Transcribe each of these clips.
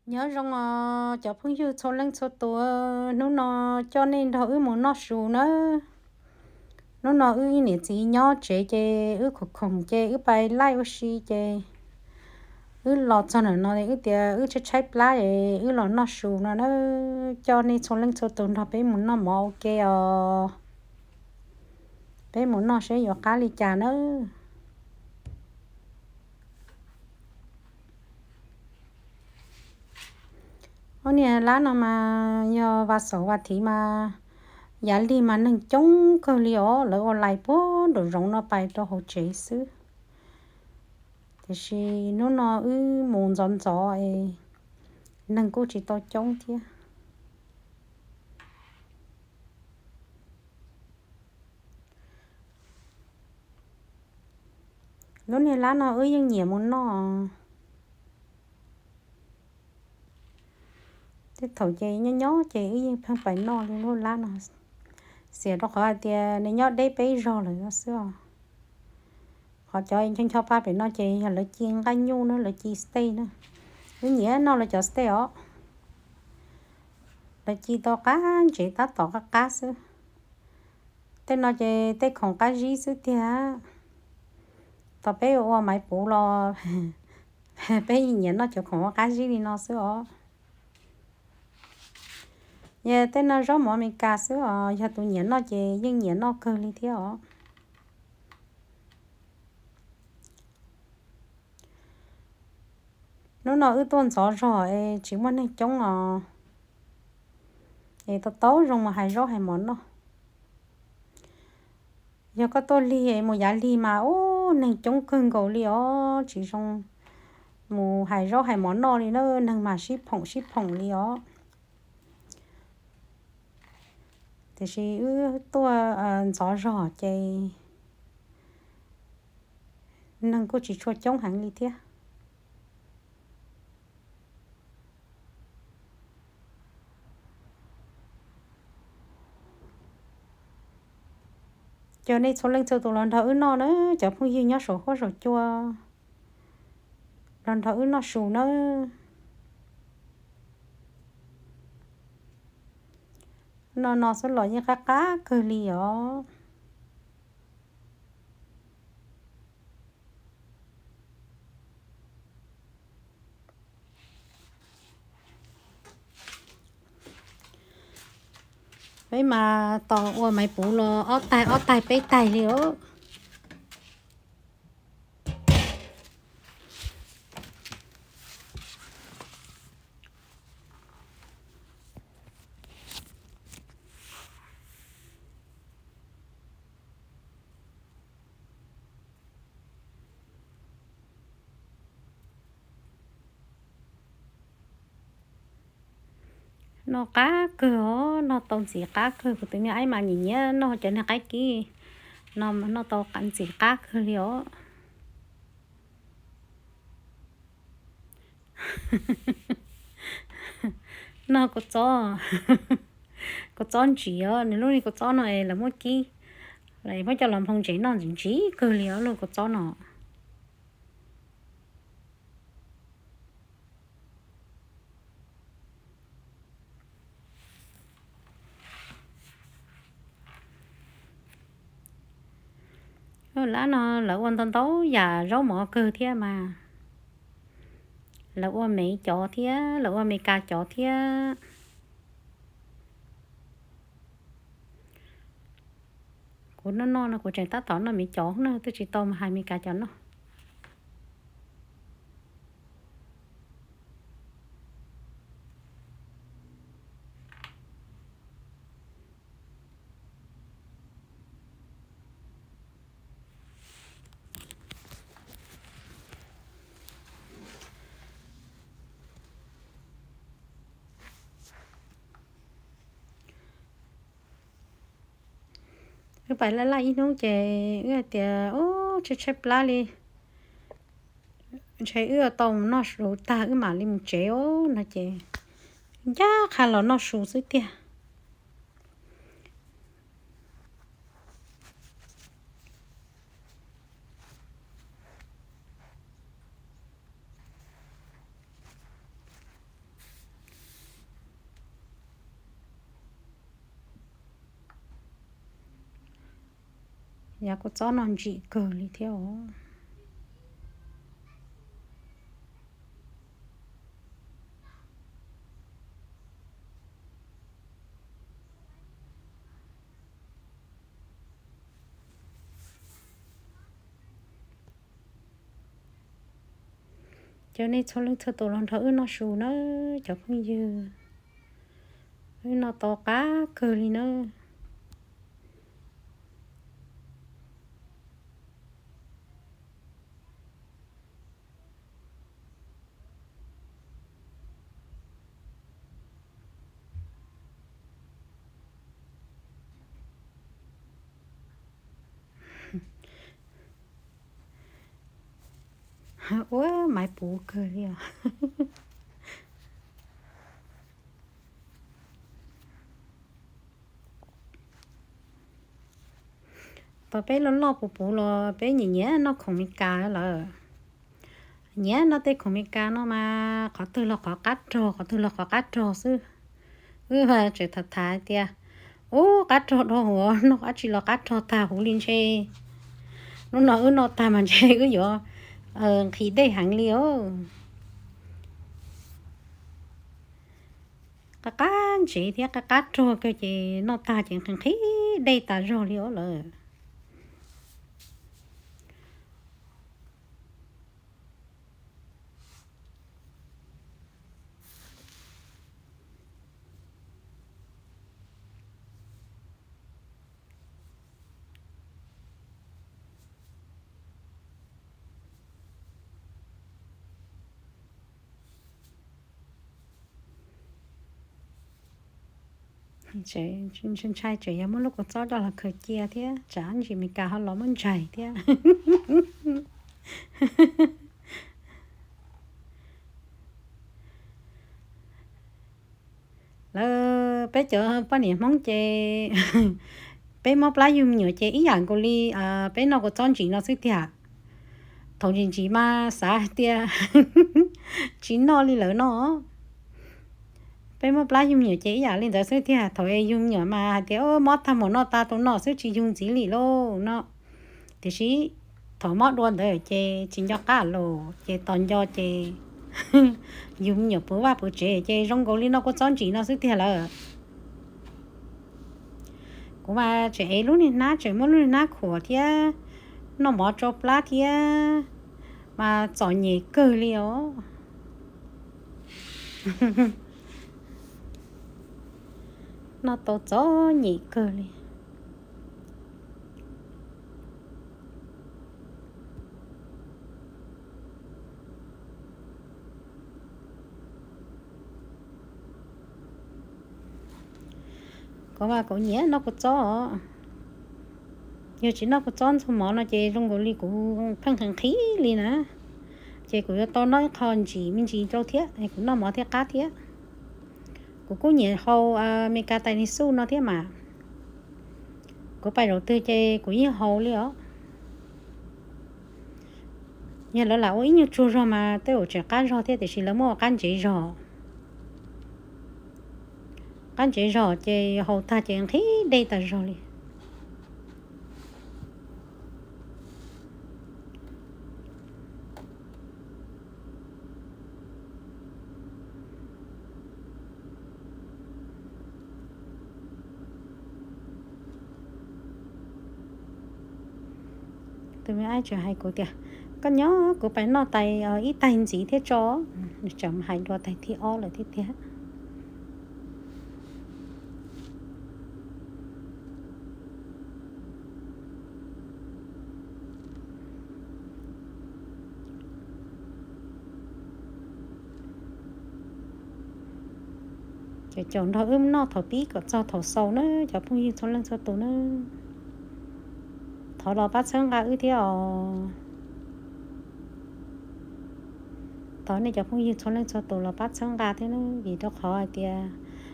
Nyob zoo os cov phooj ywg txhua leej txhua tus, hnub no coj nej nrog wb mus noj su nawb. Hnub no wb niam txiv nyob tsev ces wb khoom khoom ces wb pais laij ua si ces wb los txog ntawm no wb tias wb tshaib tshaib plab es wb los noj su no na. Coj nej txhua leej txhua tus nrog peb mus noj mov ua ke os. Peb mus noj seb yuav qab li cas nawb. Ob niag lab no mas yog vas xaum vas thiv mas yav lig mas neeg coob kawg li os, lawv ua lais puag nraum zoov no pais rau hauv tsev xwb. Tiam sis hnub no wb mus ntxov ntxov es neeg kuj tsis tau coob thiab. Lub niag lab no wb yeej nyiam mus noj. Tej thaum ces nyob nyob ces wb yeej pheej pais noj li lub lab no, xiam rau qhov hais tias nws nyob deb peb zog lawm no xwb os. Qhov cov ncho ncho pab pem no ces yog lawv ci nqaij nyuj na, lawv ci steak na. Wb nyiam noj lawv cov steak os. Lawv ci tau qab ntsev tab tom qab qab xwb. Tej no ces tej khoom qab zib xwb tiag. Thaum peb ua maiv puv los peb nyiam noj cov khoom qab zib li no xwb os. Yog tej no zaub mov Amelikas xwb os, yog tus nyiam noj ces yeej nyiam noj kawg li thiab os. Hnub no wb tuaj ntxov zog es tsis muaj neeg coob os, es tau tau zoo mus hais zaub hais mov noj. Yog koj tuaj lig es mus yav lig mas ub neeg coob kawg nkaus li os, tsis zoo mus hais zaub hais mov noj li na, neeg mas sib phoom sib phoom li os. Tiam sis wb tuaj ntxov zog ces neeg kuj tsis tshua coob heev li thiab. Caw nej txhua leej txhua tus los nrog wb noj na, cov phooj ywg nyob saum huab saum cua los nrog wb noj su nawb. No no xwb los yeej qab qab kawg li os. Peb mas tos ua maiv puv los ob taig ob taig peb taig li os. Noj qab kawg os, noj tau ntxiv qab kawg, kuv tus me aib mas nyiam nyiam noj cov niag qaib kib no, noj tau ntxiv qab kawg li os. Noj kua txob, kua txob ntsim os, nws lub niag kua txob no es lawv muab kib, lawv muab coj los nphoo ntsev noj ntsim ntsim kawg li os, lub kua txob no. Lab no lawv ua ntau ntau yam zaub mov kawg thiab mas. Lawv ua Mev cov thiab, lawv ua Amelikas cov thiab. Kuv noj noj no kuv tseem tab tom noj Mev cov na, twb tsis tau mus hais Amelikas cov noj. Wb pais laj laj ib hnub ces wb hais tias, ub, tshaib tshaib plab li, ntshe wb tau mus noj su tag wb mam li mus tsev os no ces ncaj qha los noj su xwb tiag. Yav kua txob no ntsim kawg li thiab os. Cov nej txhua leej txhua tus los nrog wb noj su na, cov phooj ywg. Wb noj tau qab kawg li na. Ua maiv puv kawg li os. Tau peb loj loj puv puv los peb nyiam nyiam noj khoom Meskas lawm. Nyiam noj tej khoom Meskas no mas qhov twg los qhov qab rog, qhov twg los qhov qab rog xwb. Wb tseem tham tham tias, ub, qab rog dhau hwv, noj dab tsi los qab rog tag huv li ntshe. Hnub no wb noj tag mas ntshe wb yuav nqhis dej heev li os. Qab qab ntsev thiab qab qab rog kawg ces noj tag ces nqhis nqhis dej tas zog li os lawm. Ntshai tseem yog muab lub kua txob coj los khaws cia thiab tsam ntsis Meskas ho los muab ntsais thiab. Lawv peb cov poj niam Hmoob ces peb mob plab yug me nyuam ces ib yam nkaus li peb noj kua txob ntsim no xwb tiag. Thaum ntsim ntsim mas xav hais tias tsis noj li lawv no. Peb mob plab yug me nyuam ces ib yam li ntawd xwb tiag, thaum es yug me nyuam mas hais tias mob tag mus noj tag tus no xwb tsis yug ntxiv li lauj no. Tiam sis thaum mob dua ntawd ces tsis nco qab los ces tos nco ces yug me nyuam puv vaj puv tsev ces zoo nkaus li noj kua txob ntsim no xwb tiag lawm. Kuv mas tseem ev lub niag hnab, tseem muab lub niag hnab khuam thiab noj mov tsau plab thiab, mas txom nyem kawg li os. Noj tau txom nyem kawg li. Kuv mas kuv nyiam noj kua txob os. Yog tsis noj kua txob ntxuag mov no ces zoo nkaus li kuv pheej nqhis nqhis li na. Ces kuv yuav tau noj ib qho ntsim me ntsis rau thiab es kuv noj mov thiaj qab thiab. Kuv kuj nyiam haus Meskas tais niag xuj no thiab mas. Kuv pais zaum twg ces kuv yeej haus li os. Yog lawv lam ua ib nyuag tsuag zog mas tej zaum tseem qab zog thiab tiam sis lawv muab ua qab ntsev zog. Qab ntsev zog ces haus tag ces nqhis dej tas zog li. Tus me ab tseem hais kuv tias, koj nyob kuv pais noj tais ib taig ntxiv thiab tso. Nws tseem hais dua tais thib ob lawm thiab tiag. Ces caum nrog wb noj thaum pib kom txog thaum xaus na cov phooj ywg txhua leej txhua tus na. Thov los pab txhawb nqa wb thiab os. Thov nej cov phooj ywg txhua leej txhua tus los pab txhawb nqa thiab na, vim rau qhov hais tias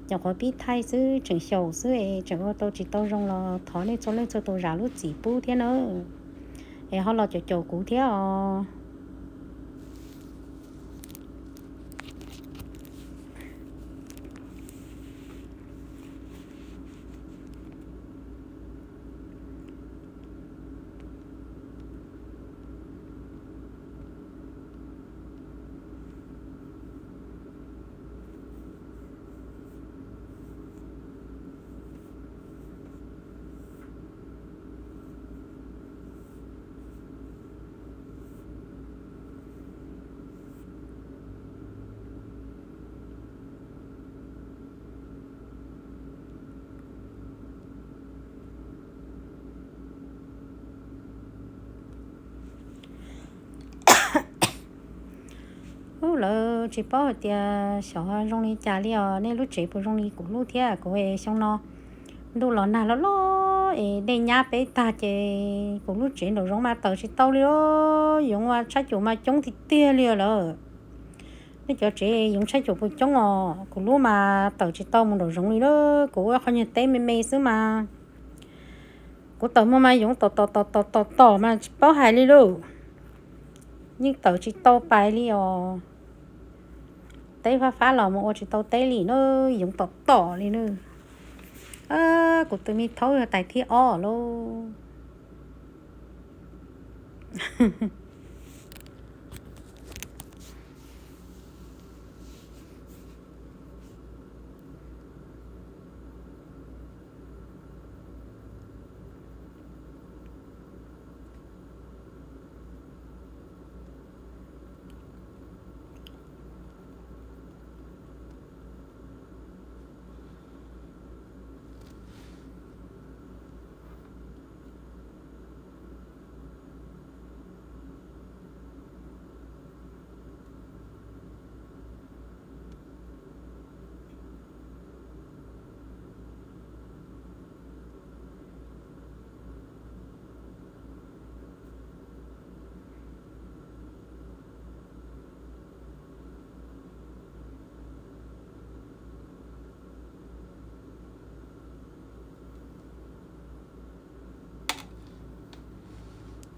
nyuam qhuav pib thaij xwb tseem xyaum xwb es tseem ua tau tsis tau zoo los thov nej txhua leej txhua tus zam lub txim pub thiab na. Es ho los caum caum kuv thiab os. Lawv tsis paub hais tias xyov zoo li cas li os, nej lub tsev puas zoo li kuv lub thiab. Kuv xyoo no ntuj los nag loj loj es dej nyab peb tag ces kuv lub tsev nraum zoov mas tawm tsis tau li os. Yoov mas tshab cum mas coob tiag tiag li lawm. Nej cov tsev yoov tshab cum puas coob os? Kuv lub mas tawm tsis tau mus nraum zoov li lawm. Kuv ua qhov nyuag teb me me xwb mas kuv tawm mus mas yoov tom tom tom tom tom tom mas tsis paub hais li lauj. Yeej tawm tsis tau pais li os. Teb fab fab los mus ua tsis tau teb li na, yoov tom tom li na. Kuv tus me thaub yog tais thib ob lauj.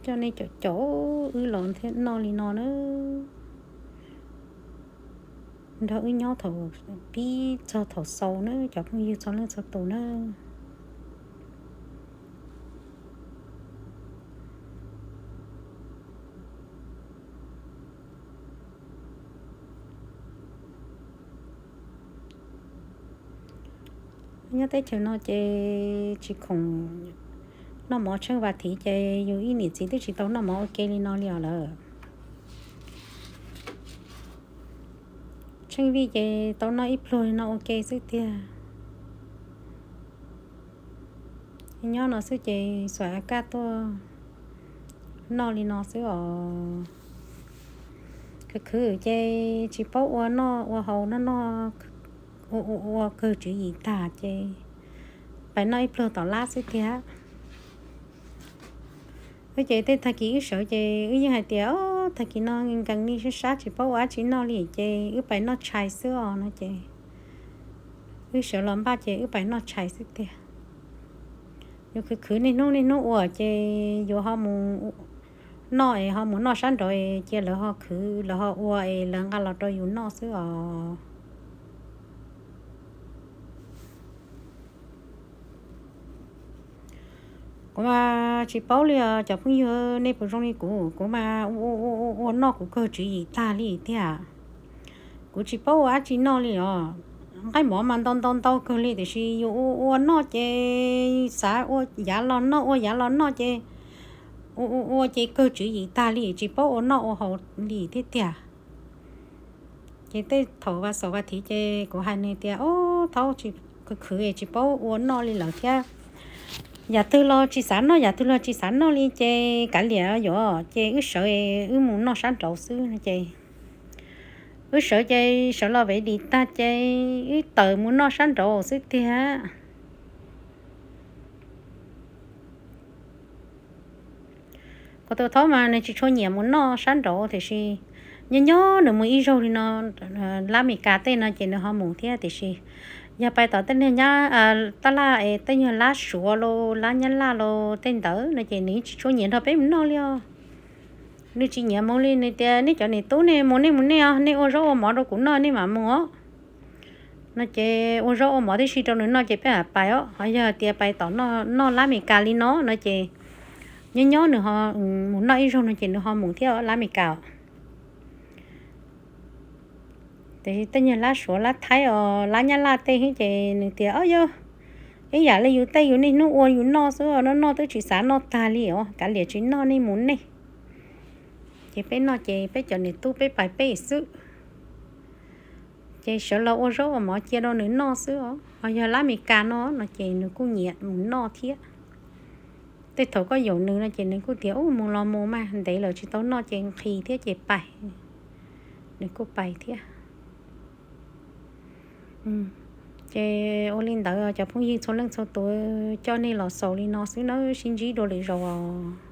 Coj nej caum caum wb los thiab noj li no na. Nrog wb nyob thaum pib txog thaum xaus na cov phooj ywg txhua leej txhua tus na. Nyob teb chaws no ces tsis khoom noj mov tsheej vas thiv ces yus ib niam txiv twb tsis tau noj mov ua ke li no li os lawm. Tsheej vij ces tau noj ib pluag li no ua ke xwb tiag. Nyob no xwb ces xuas a kaj tuaj noj li no xwb os. Khwv khwv ces tsis paub ua noj ua haus noj noj ua ua ua kawg tswv yim tag ces pais noj ib pluag tom lab xwb tiag. Wb ces tej tag kis wb sawv ces wb yeej hais tias, o, tag kis no nkees li sab sab tsis paub ua dab tsi noj li ces wb pais noj tshais xwb os no ces wb sawv los npaj ces wb pais noj tshais xwb tiag. Yuav khwv khwv niaj hnub niaj hnub ua ces yuav ho mus noj es ho mus noj sab nraud es cia lawv ho khwv lawv ho ua es lawv nqa los rau yus noj xwb os. Kuv mas tsis paub li os cov phooj ywg, nej puas zoo li kuv, kuv mas ua noj kuv kawg tswv yim tag li tiag. Kuv tsis paub ua dab tsi noj li os. Nqaij mov mas ntau ntau ntau kawg li tiam sis yus ua ua noj ces xav ua yav los noj ua yav los noj ces ua ua ua ces kawg tswv yim tag li tsis paub ua noj ua haus li thiab tiag. Ces tej thaum vas xaum vas thiv ces kuv hais nws tias, o, thaub tsis khwv khwv tsis paub ua noj li lawm thiab. Yam twg los tsis xav noj yam twg los tsis xav noj li ces kav liam yuav ces wb sawv wb mus noj sab nraud xwb no ces wb sawv ces sawv los vev dim tag ces wb tawm mus noj sab nraud xwb tiag. Kuv tus thaub mas nws tsis tshua nyiam mus noj sab nraud tiam sis nyob nyob nws mus ib zaug li no, lab Mes Kas tej no ces nws ho mus thiab tiam sis yog pais tom tej nyuag nyab, taj laj es tej nyuag lab Suav los lab Nyab Laj los tej ntawd no ces nws tsis tshua nyiam nrog peb mus noj li os. Nws tsis nyiam mus li, nws tias nej cov niam tub nej mus nej mus nej os, nej ua zaub ua mov rau kuv noj nej mam mus os. No ces ua zaub ua mov tib si rau nws noj ces peb mam pais os, ho yog tias pais tom noj lab Mes Kas li no no ces nyob nyob nws ho mus noj ib zaug no ces nws ho mus thiab lab Mes Kas. Tiam sis tej nyuag lab Suav lab Thaib os lab Nyab Laj tej xwb ces nws tias, o, yog ib yam li yus tej yus niaj hnub ua yus noj xwb, noj noj twb tsis xav noj tag li os, kav liam tsis noj nej mus nej. Ces peb noj ces peb cov niam tub peb pais peb xwb. Ces sawv los ua zaub ua mov cia rau nws noj xwb os. Ho yog lab Mes Kas no no ces nws kuj nyiam mus noj thiab. Tej thaum koj yaum nws no ces nws kuj tias, u, mus los mus mas ntev lawm tsis tau noj ces nqhis thiab ces pais. nws kuj pais thiab. Ces ua li ntawd cov phooj ywg txhua leej txhua tus, coj nej los xaus li no xwb nawb, sib ntsib dua lwm zaus os.